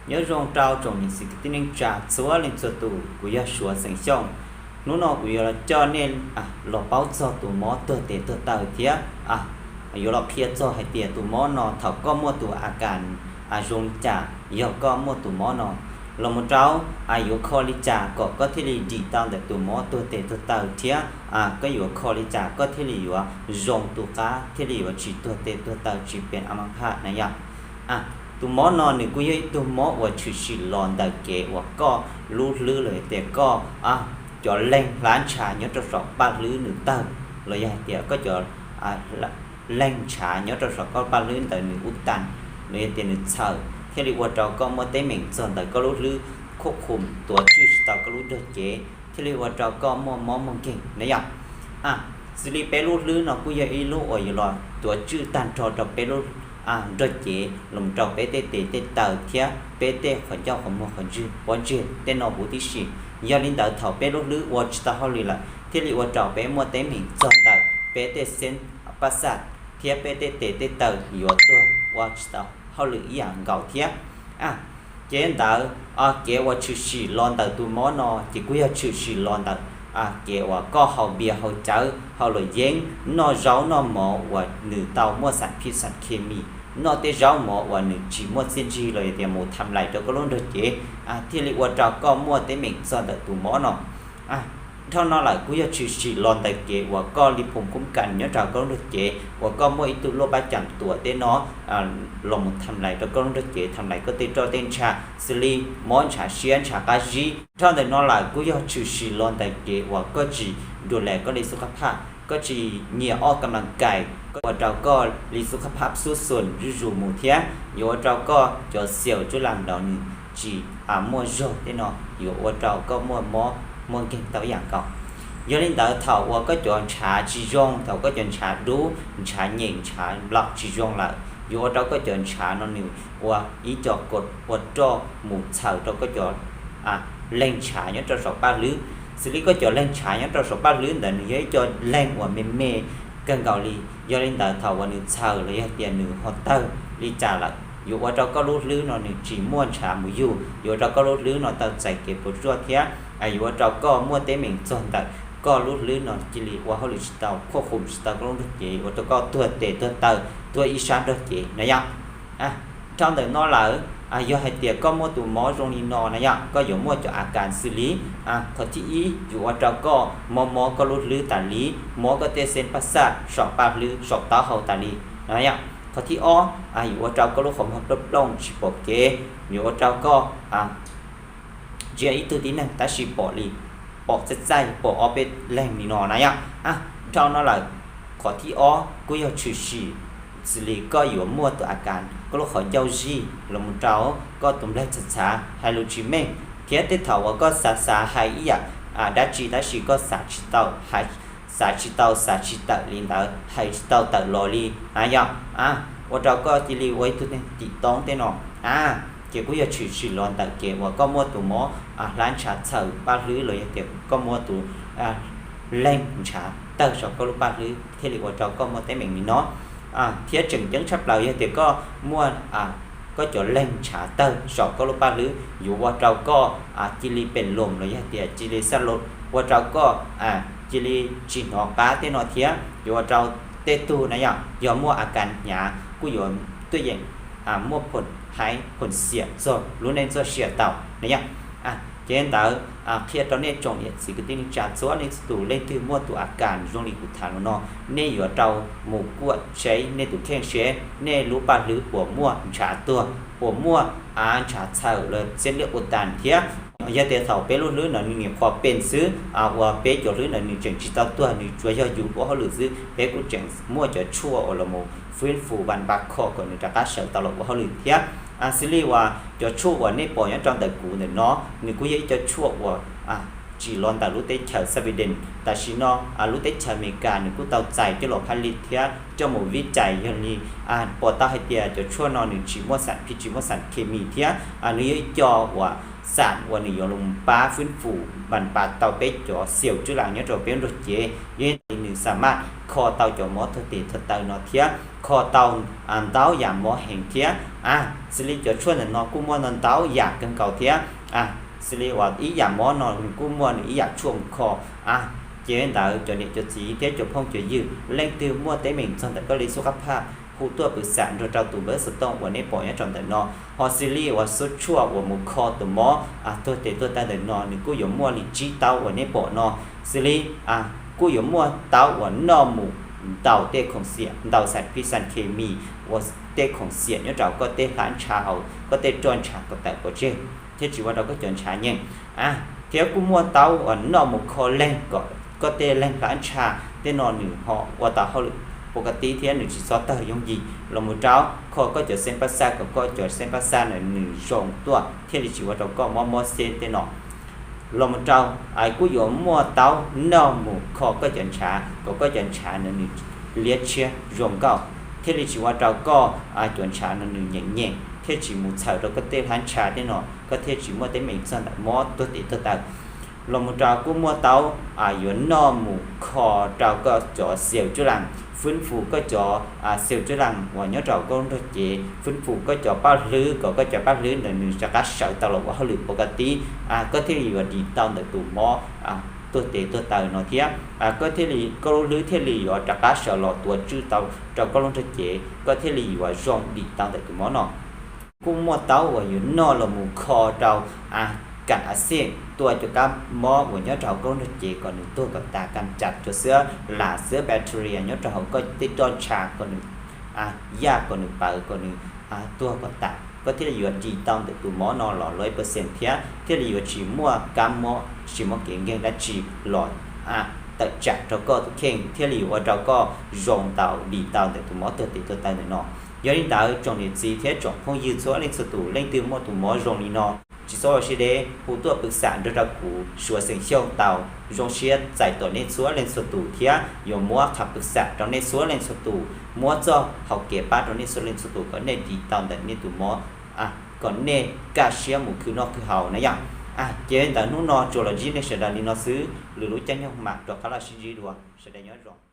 Nyob zoo rau tsoom niam txiv kwv tij neej tsa txhua leej txhua tus, kuv yog Suav xeem Xyooj. Hnub no kuv yuav los coj nej los paub txog tus mob tuag tes tuag taw thiab yuav los qhia txog hais tias tus mob no thaum koj muaj tus a kas zoo li cas yog koj muaj tus mob no, los mus rau yuav kho li cas kom koj thiaj li dim tau ntawm tus mob tuag tes tuag taw thiab koj yuav kho li cas koj thiaj li yuav zoo tus qab thiaj li yuav tsis tuag tes tuag taw tsis pem a ma phaj na yom. Tus mob no nws kuj yog ib tug mob uas tshwm sim los ntawm kev uas koj lub hlwb los yog tias koj cov leeg hlab ntshav nyob rau saum paj hlwb nws tawg, los yog hais tias koj cov leeg ntshav nyob rau saum koj paj hlwb ntawd nws ub tas, los yog tias nws txhawm thiaj li ua rau koj muaj teeb meem txog ntawm koj lub hlwb khuj khum tuav tswj tsis tau koj lub nrog cev thiaj li ua rau koj muaj mob muaj nkeeg na yom. Xws li peb lub hlwb no kuj yog ib lub uas yuav los tuav tswj tag nrho rau peb lub nrog cev los rau peb tej tes tej taw thiab peb tej qhov ncauj qhov muag qhov ntswg pob ntseg tej no huv tib si. Yog li ntawd thaum peb lub hlwb ua tsis tau hauj lwm lawm thiaj li ua rau peb muaj teeb meem txog ntawm peb tej xeeb paj xaj thiab peb tej tes tej taw yuav tuag ua tsis tau hauj lwm ib yam nkaus thiab. Ces ntawd kev uas tshwm sim los ntawm tus mob no ces kuj yog tshwm sim los ntawm kev uas koj haus npias haus cawv haus luam yeeb, noj zaub noj mov uas nws tau muaj xam phij xam khes mis, noj tej zaub mov uas nws tsis muaj txiaj ntsig los yog tias mus tham lais rau koj lub nrog cev thiaj li ua rau koj muaj teeb meem txog ntawm tus mob no. Dhau no lawm kuj yog tshwm sim los ntawm kev uas koj li phoo kub kas nyob rau koj lub nrog cev uas koj muaj ib tug luaj paj cam tuam tej no los mus tham lais rau koj lub nrog cev, tham lais koj tej roj tej ntsha xws li mob ntshav siab ntshav qab zib. Dhau ntawm no lawm kuj yog tshwm sim los ntawm kev uas koj tsis du las koj li xub qab phaj, koj tsis nyiam ob kam las kais, koj ua rau koj li xub qab phaj xub xus zuj zus mus thiab yuav ua rau koj cov xiaus cuab las nrov nws tsis muaj zog tej no yuav ua rau koj muaj mob muaj nkeeg tau ib yam nkaus. Yog li ntawd thaum uas koj cov ntshav tsis zoo, thaum koj cov ntshav dub, ntshav nyeem, ntshav nplaum tsis zoo lawm yuav ua rau koj cov ntshav no nws ua ib co kaus ua roj mus txhaws rau koj cov leeg ntshav nyob rau saum paj hlwb. Xws li koj cov leeg ntshav nyob rau saum paj hlwb ntawd nws yog ib co leeg uas me me kawg nkaus li, yog li ntawd thaum uas nws txhaws los yog tias nws ho tawg li cas lawm yuav ua rau koj lub hlwb no nws tsis muaj ntshav mus yug, yuav ua rau koj lub hlwb no tau txais kev puas tsuaj thiab yuav ua rau koj muaj teeb meem txog ntawm koj lub hlwb no cia li ua hauj lwm tsis tau, khuj khum tsis tau koj lub nrog cev, ua rau koj tuag tes tuag taw, tuag ib sab nrog cev na yom. Dhau ntawm no lawm, yog hais tias koj muaj tus mob zoo li no na yom, koj yuav muaj cov a kas xws li, qhov thib ib yuav ua rau koj mob mob koj lub hlwb tas li, mob koj tej xeeb paj xaj saum paj hlwb saum taub hau tas li na yom. Qhov thib ob yuav ua rau koj lub qhov muag plooj plooj tsis pom kev, yuav ua rau koj ntsia ib tug tib neeg tab sis pom li, pom txaij txaij pom ob peb leeg li no na yom. Dhau no lawm, qhov thib ob kuj yog tshwm sim xws li koj yuav muaj tus a kas koj lub qhov ncauj zij los mus rau koj tus nplaig txhav txhav hais lus tsis meej, thiab tej thaum uas koj xav xav hais ib yam dab tsi tab sis koj xav tsis tau, xav tsis tau xav tsis tawm li ntawd, hais tsis tau tawm los li na yom. Ua rau koj cia li ua ib tug neeg tim toob tej no. Ces kuj yog tshwm sim los ntawm kev uas koj muaj tus mob hlab ntshav txhaws paj hlwb los yog tias koj muaj tus leeg ntshav tawg saum koj lub paj hlwb thiaj li ua rau koj muaj teeb meem li no. Thiab tseem ceeb tshaj plaws yog tias koj muaj koj cov leeg ntshav tawg saum koj lub paj hlwb yuav ua rau koj cia li pem loos los yog tias cia li xaj loos, ua rau koj cia li tsis hnov qab tej no thiab yuav ua rau tej tug na yom, yog muaj a kas hnyav kuj yuav tuaj yeem muaj phoom haib phoom xiam txog lub neej txoj sia tau na yom. Ces ntawd qhia rau nej tsoom niam txiv kwv tij neej tsa txhua leej txhua tus, leej twg muaj tus a kas zoo li kuv tham los no, nej yuav rau mus kuaj seb nej tus kheej seb nej lub paj hlwb puas muaj ntshav tuag, puas muaj av ntshav txhaws los txiab liaj ua tas thiab. Yog tias thaum peb lub hlwb no nws nyuam qhuav pem xwb uas peb cov hlwb no nws tseem tsis tau tuag, nws tsuas yog yus ua hauj lwm xwb, peb kuj tseem muaj cov tshuaj uas los mus fwb fus vas npas kho kom nws rov qab sawv tau los ua hauj lwm thiab. Xws li uas cov tshuaj uas nej pom nyob rau ntawm kuv ntawm no, nws kuj yog ib co tshuaj uas tsim los ntawm lub teb chaws Sweden. Tam sim no lub teb chaws Amelikas nws kuj tau txais coj los phaj li thiab coj mus vib cais, yog li pom tau hais tias cov tshuaj no nws tsis muaj xam phij tsis muaj xam khes mis thiab nws yog ib co uas xam uas nws yuav los pab fwb fum vas npas tau peb cov xiaus tswb las nyob rau peb nruab cev. Yog li nws xa maj kho tau cov mob tuag tes tuag taw no thiab kho tau ntau yam mob heev thiab. A, xws li cov tshuaj ntawm no kuj muaj ntau yam kawg nkaus thiab. A, xws li uas ib yam mob no nws kuj muaj nws ib yam tshuaj mus kho. A, ces ntawd cov niam cov txiv thiab cov phooj cov ywg leej twg muaj teeb meem txog ntawm koj li xub qab phaj hu tuaj pwm xam nrog rau tus npawb xov tooj uas nej pom nyob rau ntawm no. Ho xws li uas xub tshuaj uas mus kho tus mob tuag tes tuag taw ntawm no nws kuj yuav muaj li tsib taub uas nej pom no. Xws li kuj yuav muaj taub uas noj mus ntaus tej khoom xiam, ntaus xas phij xas khes mis uas tej khoom xiam nyob rau koj tej hlab ntsha hauv, koj tej roj ntsha kom tawm pov tseg thiab tsis ua rau koj cov ntshav nyeem. A, thiab kuj muaj taub uas noj mus kho leeg kom koj tej leeg hlab ntsha tej no nws ho ua tau hauj lwm pov ka tib thiab nws tsis txhob tawg yooj yim los mus rau kho koj cov xeeb pab xaj kom koj cov xeeb pab xaj na nws zoo tuaj thiaj li tsis ua rau koj mob mob xeb tej no. Los mus rau kuj yuav muaj taub noj mus kho koj cov ntshav kom koj cov ntshav na nws liab tshiab zoo nkauj thiaj li tsis ua rau koj cov ntshav no nws nyeem nyeem thiaj tsis mus txhaws rau koj tej hlab ntsha tej no, koj thiaj tsis muaj teeb meem txog ntawm mob tuag tes tuag taw. Los mus rau kuj muaj taub yuav noj mus kho rau koj cov xeus cuab lees, fwb fus koj cov xeus cuab lees uas nyob rau koj lub nrog cev, fwb fus koj cov paj hlwb kom koj cov paj hlwb ntawd nws rov qab sawv tau los ua hauj lwm pov ka tib, koj thiaj li yuav dim tau ntawm tus mob tuag tes tuag taw no thiab. Koj thiaj li, koj lub hlwb thiaj li yuav rov qab sawv los tuav tswj tau rau koj lub nrog cev, koj thiaj li yuav zoo dim tau ntawm tus mob no. Kuj muaj taub uas yuav noj los mus kho rau kam a xej tua cov kab mob uas nyob rau hauv koj lub nrog cev kom nws tuag kom tas, kam cas cov xwb las xwb bacteria nyob rau hauv koj tej roj ntsha kom nws yaj kom nws pawv kom nws tuag kom tas, koj thiaj li yuav dim tau ntawm tus mob no los lawm percent thiab thiaj li yuav tsis muaj kab mob tsis muaj kev nkeeg dab tsi los tawm tsam rau koj tus kheej thiaj li yuav ua rau koj zoo tau dim tau ntawm tus mob tuag tes tuag taw ntawm no. Yog li ntawd tsoom niam txiv thiab tsoom phooj ywg txhua leej txhua tus leej twg muaj tus mob zoo li no tsis txhob ua siab deb, hu tuaj pwm xam nrog rau kuv Suav xeem Xyooj tau zoo siab txais tos nej txhua leej txhua tus thiab yuav muab qhov pwm xam rau nej txhua leej txhua tus, muab txoj hau kev pab rau nej txhua leej txhua tus kom nej dim tau ntawm nej tus mob, kom nej kaj siab mus khwv noj khwv haus na yom. Ces ntawm hnub no tsuas los ntsib nej sawv daws li no xwb, lwm lub caij nyoog mam rov qab los sib ntsib dua, sawv daws nyob zoo.